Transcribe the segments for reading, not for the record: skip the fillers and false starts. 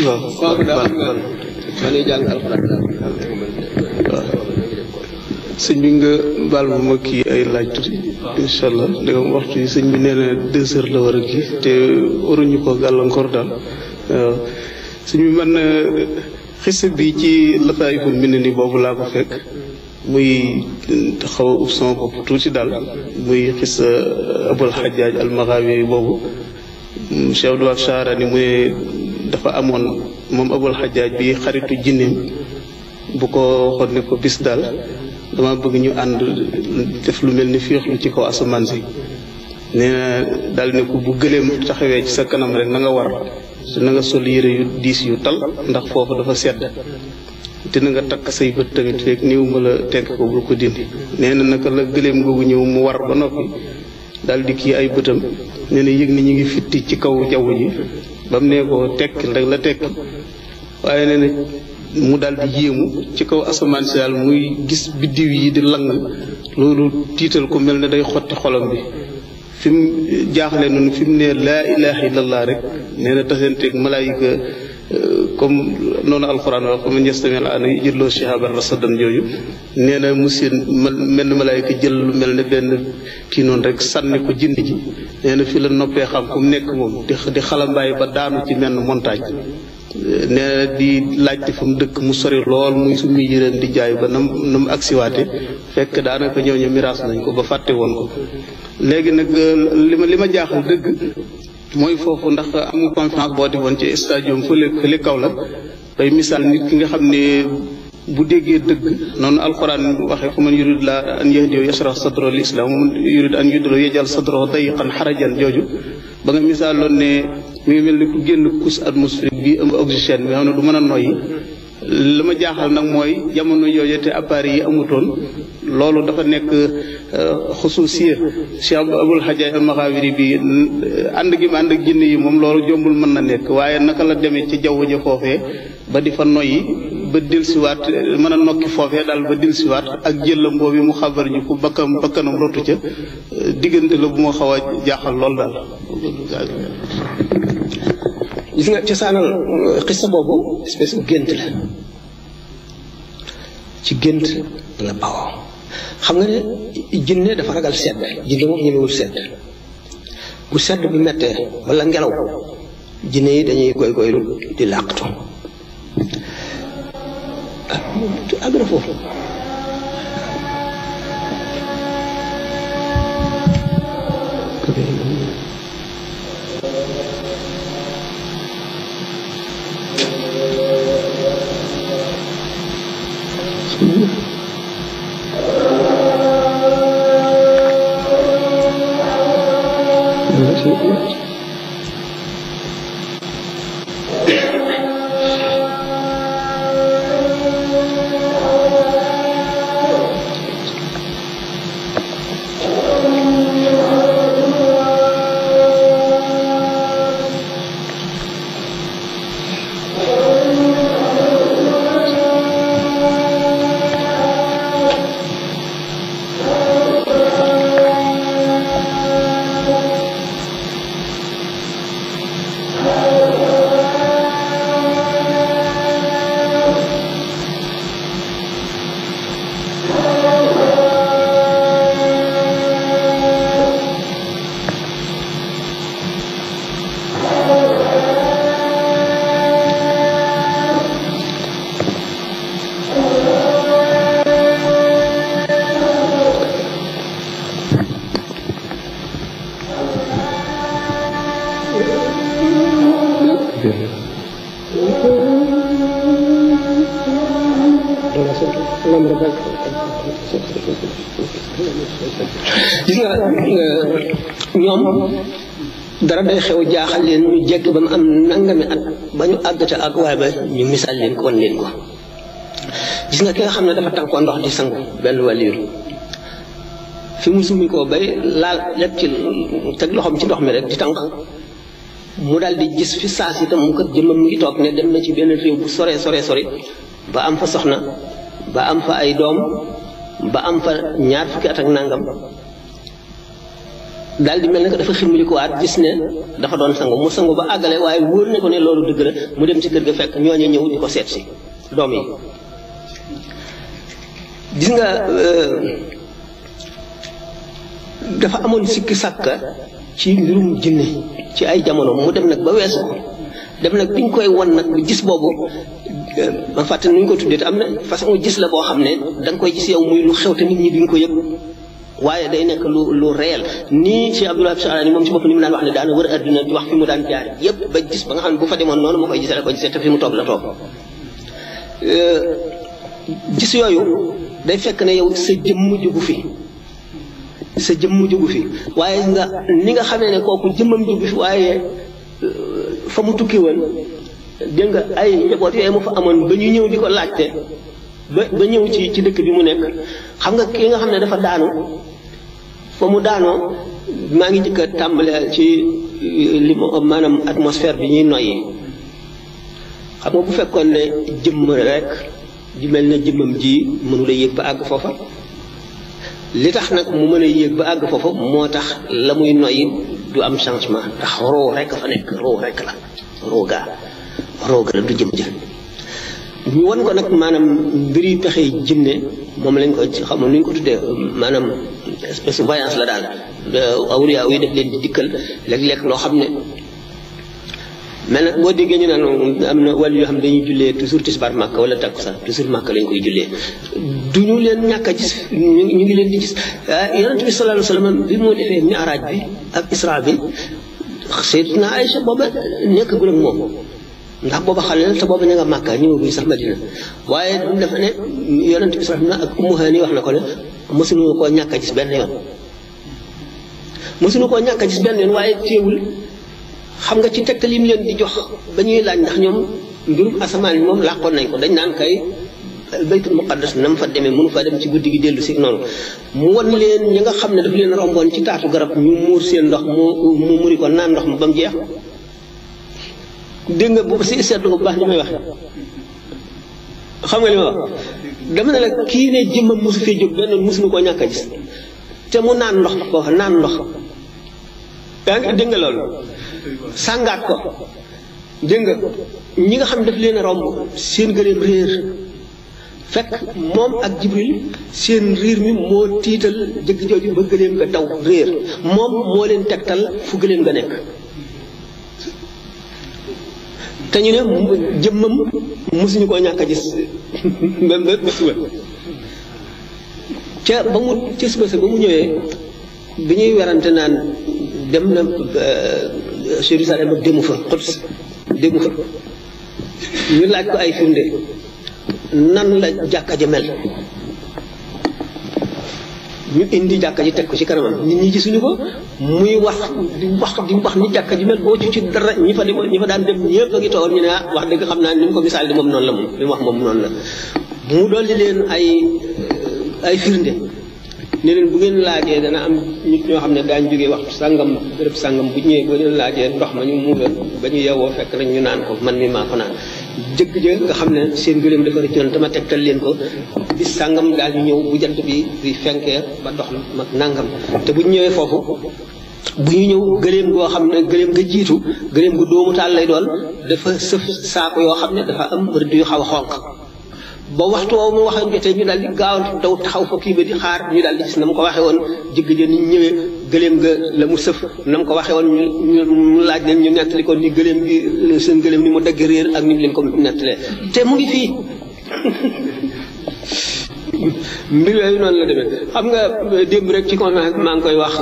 waaw man jàng alxuraan sëñ bi nga baal ma kii ay laaj tuuti incha allah ndegam waxtu yi sëñ bi nee na 2 heures la war a kii te waruñu ko gàllankoor daal waaw sëñ bi man xisa bi ci Lataa'iful Minani boobu laa ko fekk muy xaw a ub sama bopp tuuti daal muy xisa Abul Hajjaaj al-Maghawi boobu Cheikh Abdou Sha'rani mu ne dafa amoon moom Abul Hajjaaj bi xaritu jinneem bu ko waxoon ne ko bis daal dama bëgg ñu ànd def lu mel ni féexlu ci kaw asamaan si nee na daal ne ko bu gëleem taxawee ci sa kanam rek na nga war te na nga sol yére yu diis yu tal ndax foofu dafa sedd te na nga takk say bët tamit fekk néew ma la tenk ko bul ko dindi nee na naka la gëleem googu ñëw mu war ba noppi daal di kii ay bëtam nee na yëg ni ñu ngi fitti ci kaw jaww ji ba mu nee ko tekki rek la tekki waaye nee na mu daal di yéemu ci kaw asamaan si daal muy gis biddiw yi di lang loolu tiital ko mel ne day xotti xolam bi fi mu jaaxle noonu fi mu ne laa ilaha illallah rek nee na tasanteeg malaayika comme noonu alxuraan wax man yastami al-aana yajidhu shihaban rasadan jooju nee na mu seen mel ne malaayika jël lu mel ne benn kii noonu rek sànni ko jënd ji nee na fi la noppee xam fu mu nekk moom di xalambaay ba daanu ci menn montagne nee na di laajte fa mu dëkk mu sori lool muy suñuy yëreen di jaay ba na mu agsiwaate fekk daanaka ñooñu miraas nañ ko ba fàtte woon ko léegi nag li ma jaaxal dëgg mooy foofu ndax am confiance boo defoon ci stadium fële Kaolack bay misaal nit ki nga xam ne bu déggee dëgg noonu alxuraan waxee fa man yurid la an yahdiya yashrah sadra lil islam man yurid an yudilla yajal sadra dayiqan xarajan jooju ba nga misaaloon ne mi ngi mel ni ku génn couche atmosphérique bi ëmb oxygène bi xam ne du mën a noyyi li ma jaaxal nag mooy jamono yooyu te appareil yi amutoon loolu dafa nekk xusuusiya Cheikh Abul Hajjaaj al-Maghawi bi ànd gi ma ànd ak jinne yi moom loolu jombul mën na nekk waaye naka la demee ci jaww ji foofee ba di fa noyyi ba dellusiwaat mën a nokki foofee daal ba dellusiwaat ak jëllam boobu mu xabar ñu ko bakkanam rotu ca diggante la bu ma xaw a jaaxal lool daal. gis nga cosaanal xissa boobu espèce bu gént la ci gént la bawoo xam nga ne jinne dafa ragal sedd jinne moom ñemewul sedd bu sedd bi mettee wala ngelaw jinne yi dañuy goy goylu di làqatu àgg na foofu gis nga ñoom dara day xew jaaxal leen ñu jekk ba mu am nangami at ba ñu àgg ca ak waaye ba ñu misaal leen ko wan leen ko gis nga ki nga xam ne dafa tànkoo ndox di sangu benn waliir fi mu summi koo bay laal lépp ci teg loxoom ci ndox mi rek di tànk mu daal di gis fi saa si itam mu kat jëmmam mi ngi toog ne dem na ci benn réew bu sore ba am fa soxna ba am fa ay doom ba am fa 20 fukki at ak nangam daal di mel ne que dafa xirmali ko waat gis ne dafa doon sangu mu sangu ba àggale waaye wóor ne ko ne loolu dëgg la mu dem ci kër ga fekk ñooñu ñëw di ko seet si doom yi. gis nga dafa amoon sikki sàkka ci mbirum jinne ci ay jamono mu dem nag ba weesu ko dem nag biñ koy won nag gis boobu ma fàtte nu ñu ko tuddee te am na façon gis la boo xam ne da nga koy gis yow muy lu xew te nit ñi duñ ko yëg waaye day nekk lu réel nii ci Abdullah Sha'rani moom ci bopp ni mu daan wax ne daana wër adduna di wax fi mu daan jaar yëpp ba gis ba nga xam ne bu fa demoon noonu ma koy gisee la koy gisee te fi mu toog la toog gis yooyu day fekk ne yow sa jëmm jugu fi waaye ni nga xamee ne kooku jëmmam jugu fi waaye fa mu tukki woon dégg nga ay njaboot yooyu mu fa amoon ba ñu ñëw di ko laajte ba ñëw ci dëkk bi mu nekk xam nga ki nga xam ne dafa daanu fa mu daanoo maa ngi njëkk a tàmbale ci li maanaam atmosphère bi ñuy noyyi xam nga bu fekkoon ne jëmm rek ji mel ne jëmmam ji mënula yéeg ba àgg foofa li tax nag mu mën a yéeg ba àgg foofa moo tax la muy noyyi du am changement ndax roo rek fa nekk roo rek la rooga la du jëm jël ñu won ko nag maanaam mbiri pexe jinne moom lañ ko xam nu ñu ko tuddee maanaam espèce voyance la daal awliya yi def leen di dikkal léeg-léeg loo xam ne mel na boo déggee ñu naan am na wàllu yoo xam ne dañuy jullee toujours tisbaar Màkka wala takkusaan toujours Màkka lañ koy jullee duñu leen ñàkk a gis ñu ngi leen di gis yonent bi sallallahu alayhi wa sallam bi moo defee mi'raaj bi ak isra bi Sayyidatuna Aïcha booba nekkagul ak moom ndax booba xale la te booba ña nga Màkka ñëwaguñ sax Madina waaye dafa ne yonent bi sallallahu alayhi wa sallam ak Ummu Hani wax na ko ne mësuñu koo ñàkk a gis benn yoon waaye teewul xam nga ci tegtal yi mu leen di jox ba ñuy laaj ndax ñoom mbirum asamaan yi moom làqoon nañ ko dañ naan kay baytul muqaddas na mu fa demee mënu fa dem ci guddi gi dellu si noonu mu won leen ñi nga xam ne daf leen romboon ci taatu garab ñu muur seen ndox mu muri ko naan ndox ma ba mu jeex dégg nga boobu si seetlu ko bu baax li may wax xam nga li ma wax dama ne la kii ne jëmmam mosu fee jóg benn mosuñu koo ñàkk a gis te mu naan ndox foofa naan ndox yaa ngi dégg nga loolu sàngaat ko dégg nga ñi nga xam daf leen a romb seen gëléem réer fekk moom ak Jibril seen riir mi moo tiital jëgg jooju ba gëléem nga daw réer moom moo leen tegtal fu gëléem nga nekk te ñu ne jëmmam mosuñu koo ñàkk a gis ba suba ca suba sa ba mu ñëwee bi ñuy werante naan dem na Jérusalem ak demu fa Quds demu fa ñu laaj ko ay firnde nan la jàkka ja mel ñu indi jàkka ji teg ko ci kanamam nit ñi gisuñu ko muy wax di wax ni jàkka ji mel boo ci dara ñi fa daan dem ñëpp a ngi toogoon ñu ne wax dëgg xam naa ni mu ko misaal di moom noonu la moom li mu wax moom noonu la mu dolli leen ay firnde ne leen bu ngeen laajee dana am nit ñoo xam ne daañu jógee waxtu sàngam béréb sàngam bu ñëwee boo leen laajee ndox ma ñu muuloon ba ñu yeewoo fekk nañ ñu naan ko man mi maa ko naan jëkk ja nga xam ne seen gëléem dafa rëccoon dama tegtal leen ko bis sàngam daal ñu ñëw bu jant bi di fenkee ba dox mag nangam te bu ñu ñëwee foofu bu ñu ñëw gëléem goo xam ne gëléem nga jiitu gëléem gu doomu taal lay doon dafa sëf saako yoo xam ne dafa am rëdd yu xaw a xonq ba waxtu woowu mu waxee jotee ñu daal di gaawantu daw taxaw fa kii ba di xaar ñu daal di gis na mu ko waxee woon jëgg ja ni ñëwee gëléem ga la mu sëf na mu ko waxee woon ñu laaj leen ñu nettali ko ni gëléem gi seen gëléem ni mu dagg réer ak ni mu leen ko nettalee te mu ngi fii mbir yooyu noonu la demee xam nga démb rek ci conférence maa ngi koy wax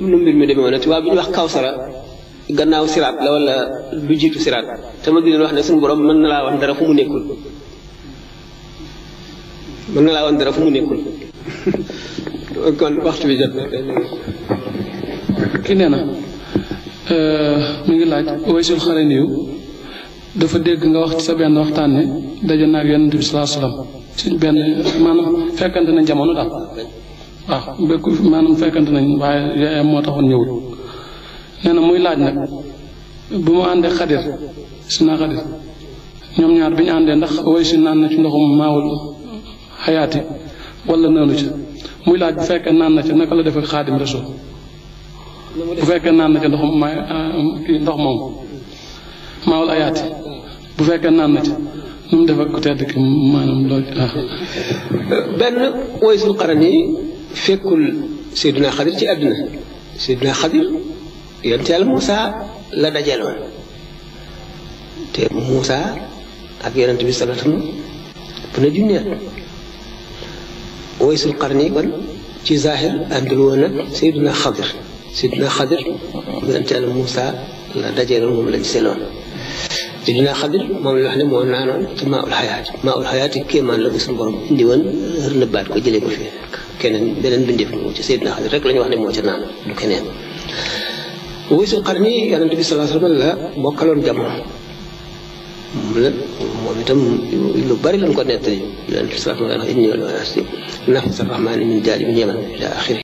nu mbir mi demee woon tubaab bi ñu wax Kawsara gannaaw siraat la wala lu jiitu siraat te ma di leen wax ne suñu borom mën na laa wax dara fu mu nekkul mën na laa woon dara fu mu nekkul kon waxtu bi jot na ki nee na mi ngi laaj Waysul Xarani dafa dégg nga wax ci sa benn waxtaan ne daje naa ak Yonent bi sallallahu alayhi wasallam ci benn maanaam fekkante nañ jamono daal waaw békku maanaam fekkante nañ waaye yaayam moo taxoon ñëwul nee na muy laaj nag bu mu àndee Xadir si naa Xadir ñoom ñaar bi ñu àndee ndax Waysul naan na ci ndoxum maawul xayaati wala naanu ci muy laaj bu fekkee naan na ci naka la def ak Xaadim Rasul bu fekkee naan na ca ndox kii ndox moom maawul ayaati bu fekkee naan na ca nu mu def ak ku tedd ki maanaam loolu benn Uwaysul Qarni fekkul Seydina Xadir ci àdduna Seydina Xadir yonent Yàlla Muusa la dajaloon te Muusa ak yonent bi sallallahu alayhi wasallam bu ne junneet Uwaysul Qarni kon ci zahir àndul woon ak Seydina Xadir yonent Yàlla Muusa la dajaloon moom lañ seloon Seydina Xadir moom la wax ne moo naanoon ci maa ul xayaati kéemaan la bu suñu borom indi woon nëbbaat ko jëlee ko fi keneen beneen bindeef moo ci Seydina Xadir rek la ñu wax ne moo ca naan du keneen Uwaysul Qarni yonent bi sallallahu alayhi wasallam la bokkaloon jamono moom itam lu bari lañ ko nettali yonent bi sallallahu alayhi wasallam inni wal nafsi rahmaani min jaali min yaman ila axiri